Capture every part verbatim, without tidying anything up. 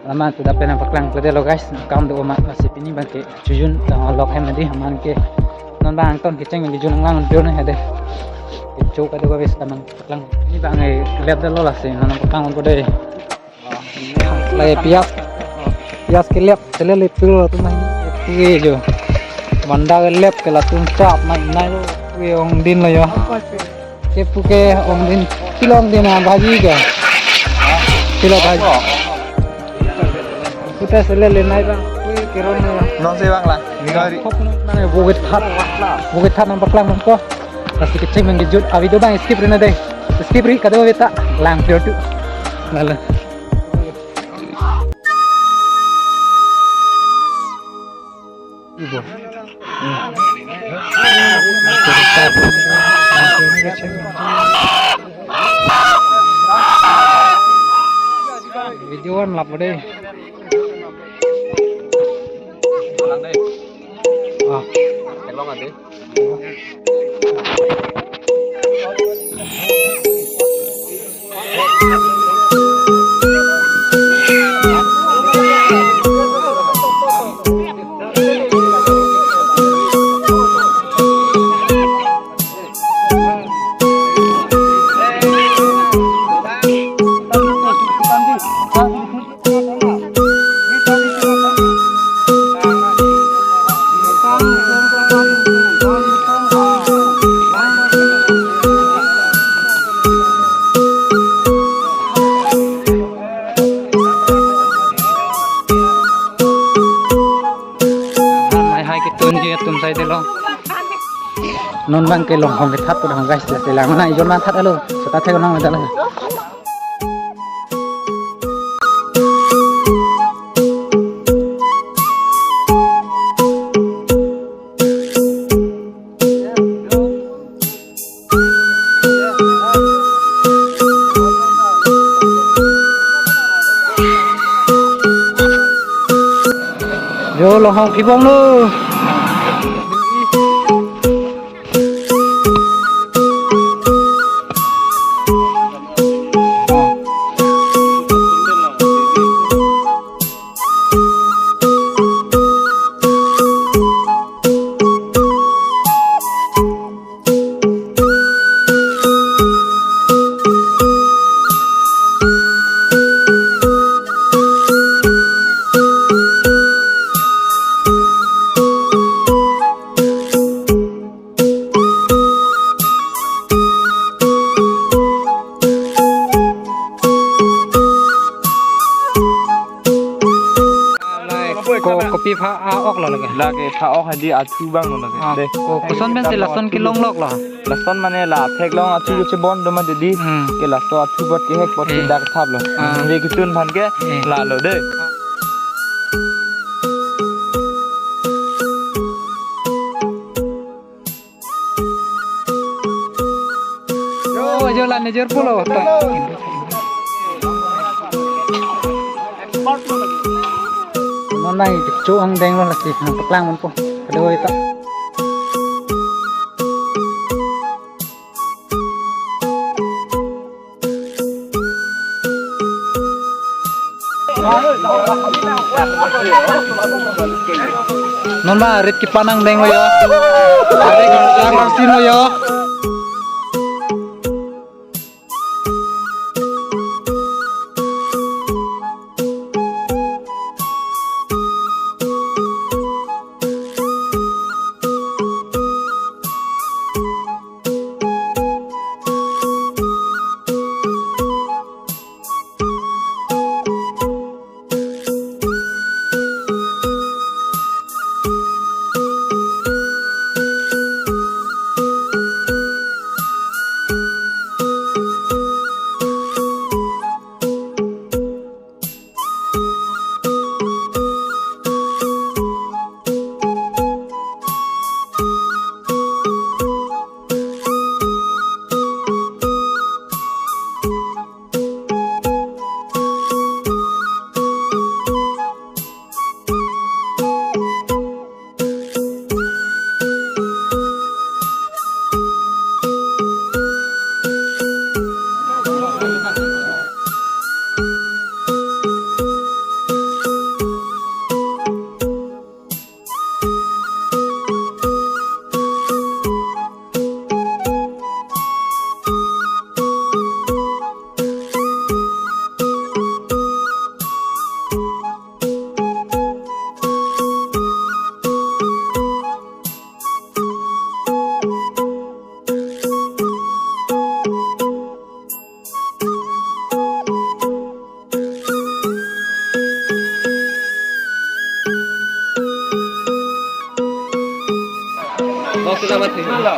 Amat tu dak pen nangpaklang kledetlo guys, kam do amat, lasi pini abang ke chojun, ah, lok hem nadi, amat ke non abang angton kecheng abang kejun nanglang un-e hedi. Kecho kado guys, ta nangpaklang. Pini abang, eh, lep detlo, lasi non nangpaklang un-e dei. Lagi pias, pias kelep, selele pil tu main. Oke jo. Manda kelep ke latum chap main nai lo. Oke, ongdinlo jo. Kepu ke ongdin, pilo ongdin, ah, bhaji ke? Pilo bhaji? Puta selele nai abang. Ui, kerong nai abang. Non si abang la. Ningari. Kok nang nang bukit hat. Bukit hat nangpaklang nangkok. Lasi kecheng abang kejut. Avideo abang skip ri nang dei. Skip ri kado beta. Lang pure tu. Lala. Ibu. Video an lap dei. Ah. Hai hai, ketun ji atum sai detlo. Non abang ke Longhong kethat pu dak guys, lasi lang nang ijon nangthat alo. Seta thek nang medal. Jo, Longhong phibomlo. Ko, kopi pha a-ok lo lake? Lake pha ok hadi athu abang lo lake. Ah, dei. Ko, koson pensi lason kelong lok lo? Lason mane la theklong athu kechebon do ma dei. Hmm. Ke laso athu apot kehek apot, eh, ke dak thaplo. Ah. Dei, ketun aphan ke, eh, lalo dei. Jo, jo, la nejor pulo ta. Non nai kecho angdeng lo, lasi nangpaklang manpo. Kado ita. Non abang rit kepan angdeng lo jo. Rit kepan angdeng lo jo.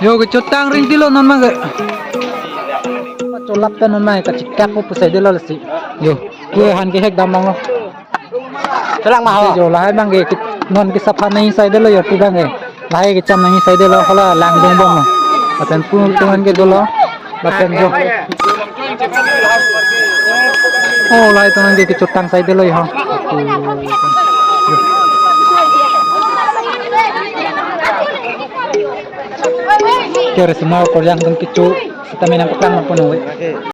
Yo, kechotang ring tilo non mage. Cholap ta non mage kachikap pu sai delo lasi. Yo, ku han ke hek dam long lo. Chelang ma ho. Yo, lahai bang ke non ke sapha nai sai delo yo pu bang ke. Lahai kecham nai sai delo hala langdungbom lo. Lapen pu tungan ke dolo. Lapen yo. Oh, lahai tungan ke kechotang sai delo yo. Kere semua koryang dong kecho. Sitame nangpaklang nangpo nangve.